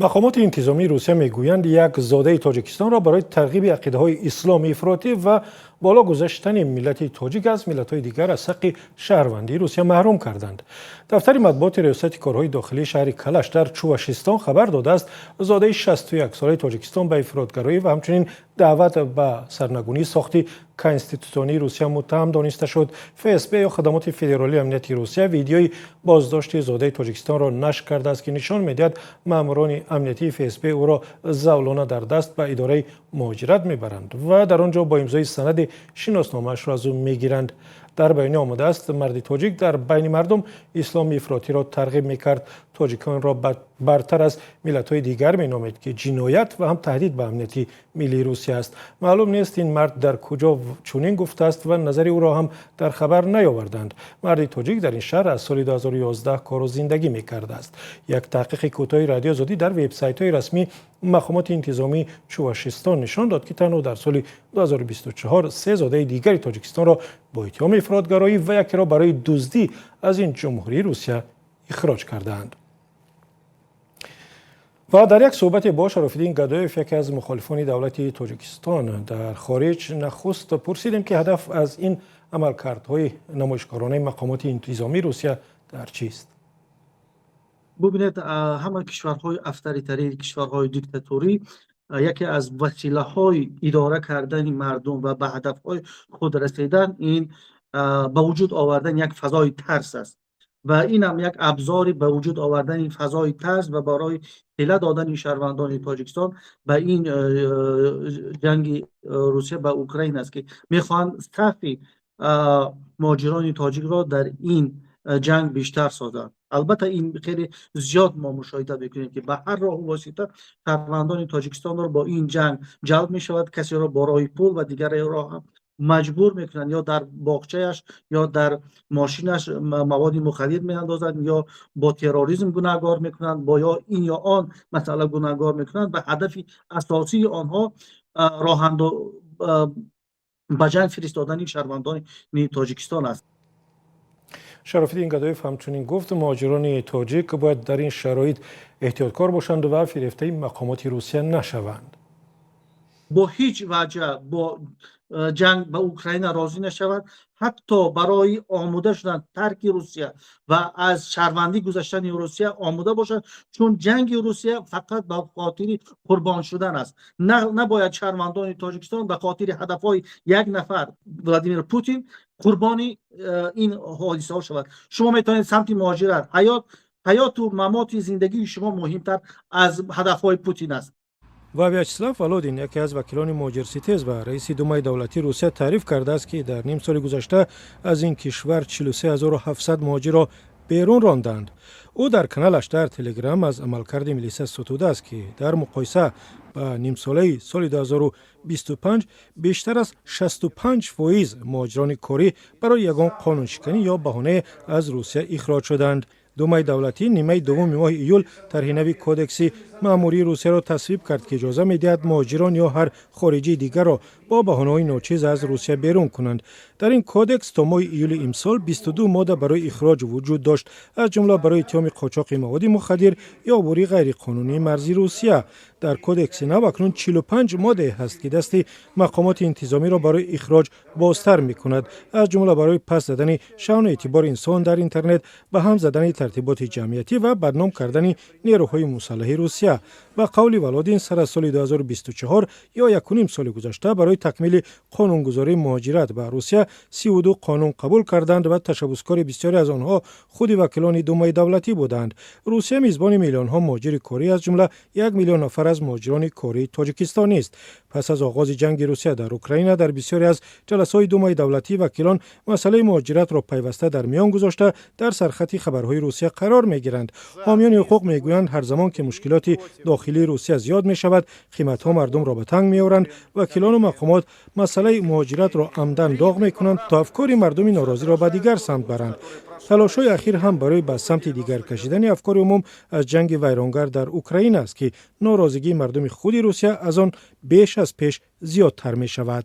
Мақомоти интизомии Русия мегӯянд, як зодаи Тоҷикистонро барои тарғиби ақидаҳои исломи ифротӣ ва боло гузоштани миллати тоҷик аз миллатҳои дигар аз ҳаққи шаҳрвандии Русия маҳрум карданд. Дафтари матбуоти Риёсати корҳои дохилии шаҳри Калаш дар Чувашистон хабар додааст, зодаи 61-солаи Тоҷикистон ба ифротгароӣ ва ҳамчунин даъват ба сарнагунии сохти конститутсионии Русия муттаҳам дониста шуд. ФСБ ё Хадамоти федералии амнияти Русия видеои боздошти зодаи Тоҷикистонро нашр кардааст, ки нишон медиҳад, маъмурони амниятии ФСБ ӯро завлона дар даст ба идораи муҳоҷират мебаранд ва дар он ҷо бо имзои санади шиносномаашро аз ӯ мегиранд. Дар баёния омадааст, марди тоҷик дар байни мардум исломи ифротиро тарғиб мекард, тоҷиконро бартар аз миллатҳои дигар меномед, ки ҷиноят ва ҳам таҳдид ба амнияти миллии Русия аст. Маълум нест, ин мард дар куҷо чунин гуфтааст ва назари ӯро ҳам дар хабар наёварданд. Марди тоҷик дар ин шаҳр аз соли 2011 кору зиндагӣ мекардааст. Як таҳқиқи кӯтоҳи Радиои Озодӣ дар вебсайтҳои расмии мақомоти интизомии Чувашистон нишон дод, ки танҳо дар соли 2024 се зодаи дигари Тоҷикистонро бо иттиҳоми ифротгароӣ ва якеро барои дуздӣ аз ин ҷумҳурии Русия ихроҷ кардаанд. Ва дар як суҳбате бо Шарофиддин Гадоев, яке аз мухолифони давлати Тоҷикистон дар хориҷ, нахуст пурсидем, ки ҳадаф аз ин амалкардҳои намоишкоронаи мақомоти интизомии Русия дар чист. Бубинед, ҳама кишварҳои авторитарӣ, кишварҳои диктаторӣ яке аз василаҳои идора кардани мардум ва ба ҳадафҳои худ расидан ин ба вуҷуд овардани як фазои тарс аст ва инам як абзори ба вуҷуд овардани фазои тарс ва барои ҳила додани шаҳрвандони Тоҷикистон ба ин ҷанги Русия ба Украина аст, ки мехоҳанд сафи муҳоҷирони тоҷикро дар ин ҷанг бештар созанд. Албатта, ин хеле зиёд мо мушоҳида мекунем, ки ба ҳар роҳу восита шаҳрвандони Тоҷикистонро бо ин ҷанг ҷалб мешавад. Касеро бо роҳи пул ва дигареро ҳам маҷбур мекунанд, ё дар боғчаяш, ё дар мошинаш маводи мухаддир меандозанд, ё бо терроризм гунаҳгор мекунанд, бо ё ин ё он масъала гунаҳгор мекунанд. Ба ҳадафи асосии онҳо роҳандо ба ҷанг фиристодани шаҳрвандони Тоҷикистон аст. Шарофиддин Гадоев ҳамчунин гуфт, муҳоҷирони тоҷик бояд дар ин шароит эҳтиёткор бошанд ва фирефтаи мақомоти Русия нашаванд. Бо ҳеҷ ваҷҳ бо ҷанг ба Украина розӣ нашавад. Ҳатто барои омода шудан тарки Русия ва аз шаҳрвандӣ гузаштани Русия омода бошад, чун ҷанги Русия фақат ба хотири қурбон шудан аст. Набояд шаҳрвандони Тоҷикистон ба хотири ҳадафҳои як нафар, Владимир Путин, қурбони ин ҳодисаҳо шавад. Шумо метавонед самти муҳоҷират, ҳаёту мамоти зиндагии шумо муҳимтар аз ҳадафҳои Путин аст. Ва Вячеслав Володин, яке аз вакилони муҳоҷирситез ва раиси Думаи давлатии Русия, таъриф кардааст, ки дар ним соли гузашта аз ин кишвар 43 700 муҳоҷирро берун ронданд. Ӯ дар каналаш дар Телеграм аз амалкарди милиса сутудааст, ки дар муқоиса ба нимсолаи соли 2025 бештар аз 65% муҳоҷирони корӣ барои ягон қонуншиканӣ ё баҳонае аз Русия ихроҷ шуданд. Думаи давлатӣ нимаи дуввуми моҳи июл тарҳи нави Кодекси маъмурии Русияро тасвиб кард, ки иҷоза медиҳад муҳоҷирон ё ҳар хориҷии дигарро бо баҳонаҳои ночиз аз Русия берун кунанд. Дар ин кодекс то моҳи июли имсол 22 модда барои ихроҷ вуҷуд дошт, аз ҷумла барои иттиҳоми қочоқи маводи мухаддир ё убури ғайриқонунии марзи Русия. Дар кодекси нав акнун 45 моддае ҳаст, ки дасти мақомоти интизомиро барои ихроҷ бозтар мекунад, аз ҷумла барои паст задани шаъну эътибори инсон дар интернет, ба ҳам задани тартиботи ҷамъиятӣ ва бадном кардани нерӯҳои мусаллаҳи Русия. Ба қавли Володин, сар аз соли 2024 ё якуним соли гузашта барои такмили қонунгузории муҳоҷират ба Русия 32 қонун қабул карданд ва ташаббускори бисёре аз онҳо худи вакилони Думаи давлатӣ буданд. Русия мизбони миллионҳо муҳоҷири корӣ, аз ҷумла 1 миллион нафар аз муҳоҷирони кории тоҷикистонист. Пас аз оғози ҷанги Русия дар Украина дар бисёре аз ҷаласаҳои Думаи давлатӣ вакилон масъалаи муҳоҷиратро пайваста дар миён гузошта, дар сархати хабарҳои Русия қарор мегиранд. Ҳомиёни ҳуқуқ мегӯянд, ҳар замон ки мушкилоти дохилии Русия зиёд мешавад, қиматҳо мардумро ба танг меоранд, вакилону мақомот масъалаи муҳоҷиратро амдан доғ мекунанд, то афкори мардуми норозиро ба дигар самт баранд. Талошҳои ахир ҳам барои ба самти дигар кашидани афкори умум аз ҷанги вайронгар дар Украина аст, ки норозигии мардуми худи Русия аз он беш аз пеш зиёдтар мешавад.